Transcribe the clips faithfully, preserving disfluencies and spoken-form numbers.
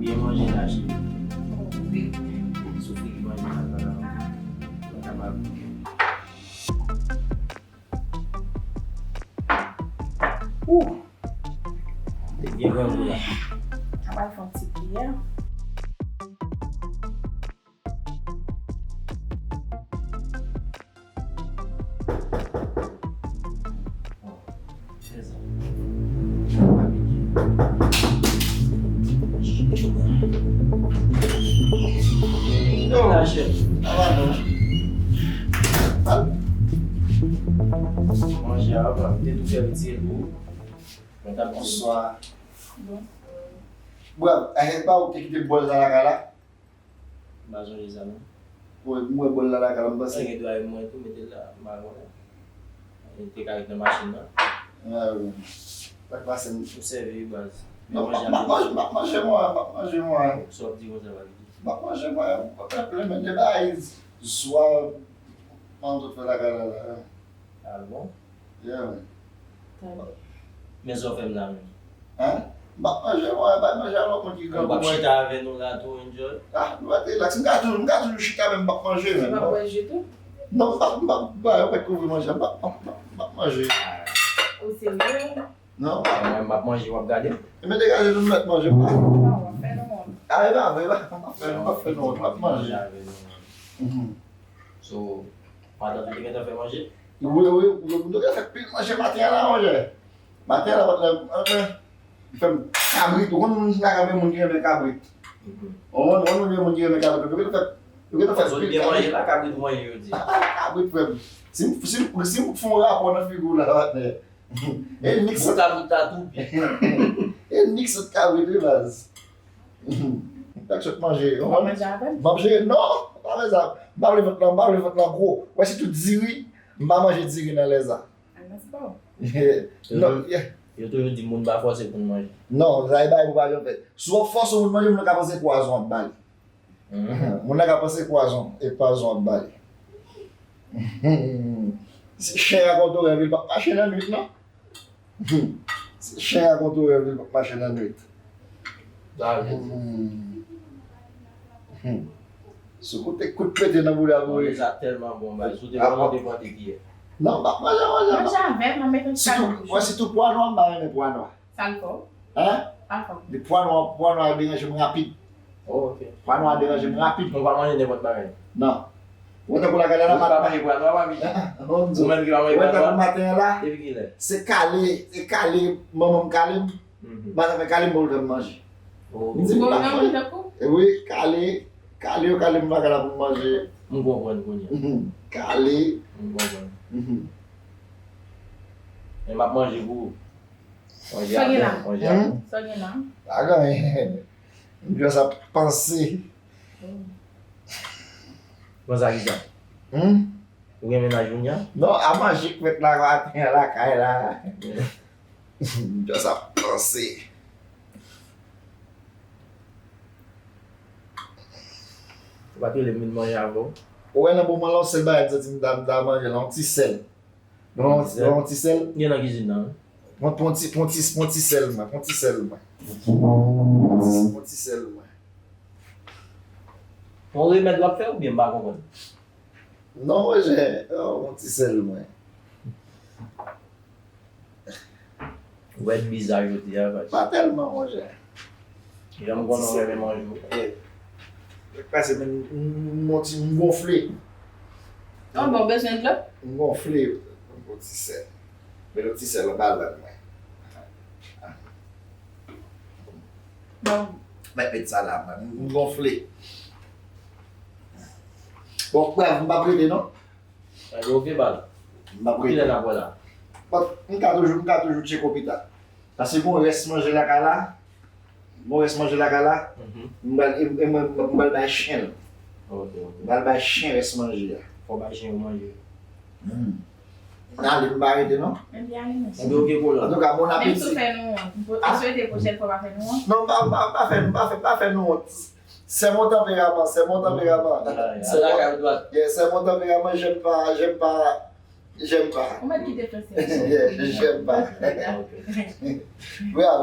Byen manje la, cheri. Wi. Soufri ki manje la, la, la. Mwen kapab. Ou! Li byen grangou la. Sa pral fè yon ti priyè. Yo, sa va non? Manje a, papa, m te tou fè retire l pou ou. Mwen t ap di bonswa. Bon. Bra, e pa ou ki te kite bòl sa lakay la? M pa sonje sa non. Bon, m wè bòl la lakay la, m panse. Sa gen dwa e mwen tou mete l la, m pa konnen. Li te ka ret nan machin nan. Ah, wi. Sa k pase m? Ou sèvi wi baz. Non, m ap manje, m ap manje, m ap manje mwen, m ap manje mwen. Sa w ap di konsa, pa vle di. M ap manje mwen, m ap manje mwen, men de bagay zwa m antre fè lakay la la. Ah bon? Yeah, man. Men sa w fè m la menm. Hein? M ap manje, mwen, bay manje a lòt moun ki grangou mwen. W ap chita avè nou la tou, enjoy. Ah, nou pa te relax. M ka toujou, m ka toujou chita, men m p ap manje, men. Ou p ap bwè ji tou? Non, m p ap, m p ap, bay, yo mèt kouvri manje, m p ap, m p ap, m p ap manje. Ou serye? Non. Mwen, m ap manje, w ap gade. E men degaje nou, m mèt manje, pa. Non, w ap fè nou wont. Ah, e pa vre, e pa, m p ap fè, m p ap fè nou wont, m ap manje. Mhm. So, matant ou te gentan fè manje? Wi, wi, wi, nou te fè pil manje maten an la, monchè. Maten an la, patnè, patnè, li fè m kabrit. Ou konn moun ki renmen kabrit? Mhm. Ou konn, ou konn moun ki renmen kabrit. Yo gentan fè, yo gentan fè pil kabrit. Zot byen manje la, kabrit ou manje jodi a? Kabrit, frè m. Si m, si m, si m fè yon rapò nan figi w la, patnè. E nik sot kabrit la tou. E nik sot kabrit, wi, baz. Ou t ak sot manje. Ou pa manje avè m? M ap jere. Non, pa fè sa. M pa vle vant lan, m pa vle vant lan gwo. Wè, sitou diri, m pa manje diri nan lè sa. A, nan spò. Non, yeah. Yo toujou di moun pa fòse pou n manje. Non, sa e bagay pou pa janm fèt. Si w ap fòse yon moun manje, moun nan ka panse pwazon w ap ba li. Mhm. Moun nan ka panse pwazon, e pwazon w ap ba li. Si chen rakonte w rèv, li p ap mache nan nwit, non. Si chen rakonte w rèv, li p ap mache nan nwit. Sa vle di. Hmm. Hmm. Si w koute kout pete nan bouda pou li. Manje sa tèlman bon, baz. Si w te konn, ou te pran te kiyè. Non, m p ap manje, manje. Manje avè m, mwen met yon ti kalòt. Sitou, wè, sitou pwa nwa, m pa renmen pwa nwa. Sa l fè w? Hein? Sa l fè w? Li pwa nwa, pwa nwa deranje m rapid. Oh, ok. Pwa nwa deranje m rapid. Ou pa manje nenpòt bagay? Non. Ou wè tankou lakay la, ou pa manje pwa nwa, papi? Ou menm ki pa manje pwa nwa? Ou wè tankou maten an la? Depi kilè? Se kale, se kale, manman m kale m. Mhm. Maten fè kale m pou l fè m manje. Oh. M di m pa manje. Wi, kale, kale yo kale m lakay la pou m manje. M konprann kounye a. Mhm. Kale. M konprann. Mhm. Men m ap manje pou ou. Sa w gen la? Sa w gen la? Pa gen anyen. M just ap panse. Panse a kisa? Hmm? Ou gen mennaj kounye a? Non, a manje k fèt la maten an lakay la. M just ap panse. Ou pa t rele m vin manje avè w? Ou wè nan moman la, yon sèl bagay m santi m ta, m ta manje la, yon ti sèl. Yon ti sèl. Yon ti sèl. Gen nan kizin nan, wi. Pran, pran ti, pran ti, pran ti sèl mwen, pran ti sèl mwen. Pran ti, pran ti sèl mwen. Yon remèd w ap fè oubyen m pa konprann? Non, monchè, pran ti sèl mwen. Ou wè biza jodi a, baz. Pa tèlman, monchè. Jan m konnen w renmen manje w. Eh. Sa k pase, men m, m, m, m gonfle. An bon, bezwen dlo? M gonfle. M gon ti sèl. Men yon ti sèl anba lang mwen. Bon. Mèt met sa la, mwen. M gonfle. Bon, brèf, m p ap rete, non. Ay, ok, baz. M ap rete. Kilè n ap wè la? Bon, m ka toujou, m ka toujou tcheke w pita. Paske gon rès manje lakay la. Gon rès manje lakay la. Mhm. M pral, e, e mwen, m pral bay chen l. Ok, ok. M pral bay chen rès manje a. Fò w bay chen yo manje. Hmm. Ale, m pa rete, non. Ebyen, ale, mesye. Ebyen, ok, kola. Antouka, bon apeti. Menm si w fè nou wont, m swete pwochèn fwa w pa fè nou wont. Non, pa, pa, pa fè, pa fè, pa fè nou wont. C'est mon tempérament, c'est mon tempérament. Ya, ya. C'est mon, yeah, c'est mon tempérament, j'aime pas, j'aime pas, j'aime pas. Ou mèt kite fransè. Yeah, j'aime pas. Ok. Bravo.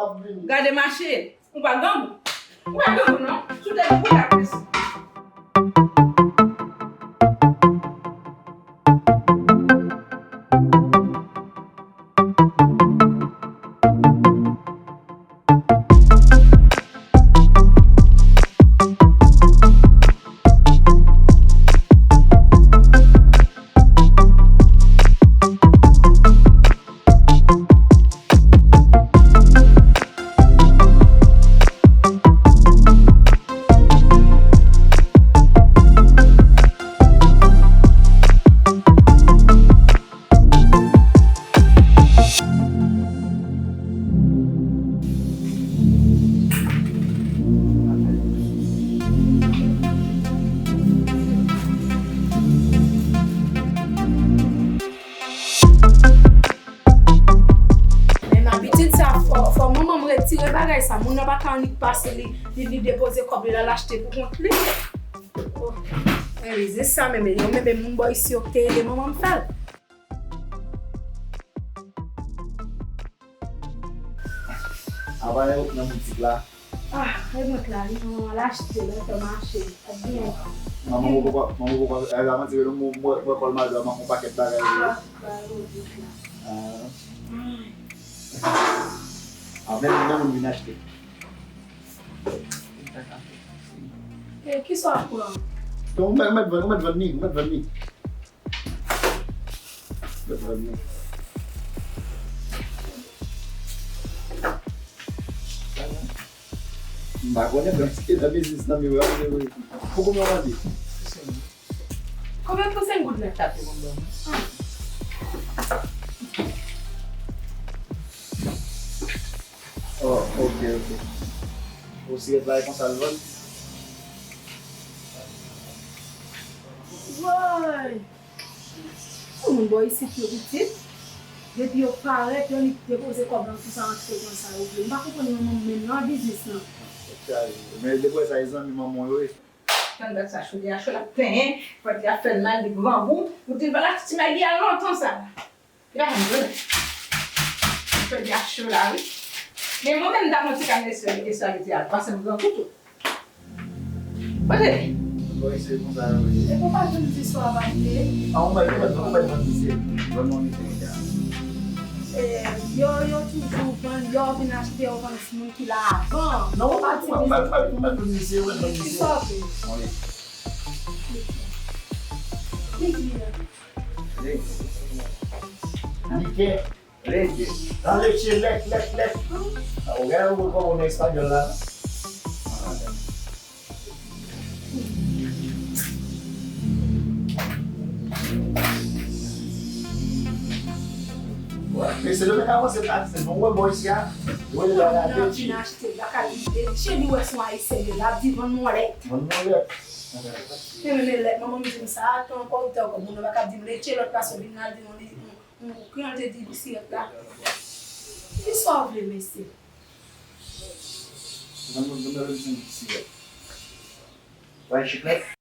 m ap vini. Gade mache, ou pa grangou. Ou pa grangou non. Sou tèt ou pou la plis. Retire bagay sa, moun nan pa ka annik pase li, li, li depoze kòb li, l al achte pou kont li. Oh, men biznis sa, men, men, yo, men, men moun bò isi yo ki te ede manman m fè l. Apa yo nan boutik la? Ah, e mwen la, li nan al achte nan fè mache. Ap byen. Manman poko, manman poko, e la mwen di, mwen, mwen, mwen kòl madan, mwen kon pakèt bagay. Ah, ba yo vit la. Ah. Ah, men, men moun vin achte. E, kisa w ap pran? Bon, ou mèt, ou mèt vann, ou mèt vann li, ou mèt vann li. Ou mèt vann li. M pa konnen, frè, se nan biznis nan, men wè, wè, wè. Pou konbyen w mande? Konbyen pou senk goud la? Sa te bon, bon. Oh, ok, ok. Pou sigarèt la, e konsa l vann? Woy! Pou moun bò isit yo pitit, depi yo parèt, yo annik depoze kòb lan konsa, antre konsa yo vle. M pa konprann manman m menm nan biznis lan. Men depi w wè sa, e zanmi manman w yo ye. Tann dat sa, chodyè a cho, l ap penyen, pòt li ap fè l mal, li grangou. Ou di l pa l achte ti magi a lontan sa. Li pa janm jwenn. Chodyè a cho la, wi. Men mwen menm, m ta pran ti kal nesfè, nesfè a mete a, pase m grangou tou. Kote? Bon, se konsa yo ye. E pou pa janm di sa w ap achte. Ah, ou mèt, ou mèt, ou mèt vann misye. Vann mwen misye, mesye a. E, yo, yo toujou vann, yo vin achte, yo vann moun ki la avan. Non, ou pa di ou mèt, ou mèt, ou mèt vann misye, ou mèt vann misye. Kisa w vle? Wi. Wi, wi. Wi. Wi. Leche. Nan leche, lèk, lèk, lèk. Ou gen yon bout kòb nan espanyòl la, non? Mesye, demen ka panse taksi, nou wè bò isi a. Wè, la, la, la, la, vin achte, baka di, cheri wè son ayisyen, l ap di vann mwen lèt. Vann mwen lèt. Men, men, men, lèt, manman m di m sa, tan ankò, ou te ankò, moun nan pa ka di m leche, lòt pase vin nan di nou li, Ou, ou, kounya l te di li sigarèt la. Kisa w vle, mesye? Ban m, ban m, ban m senk sigarèt. Bay chiklèt.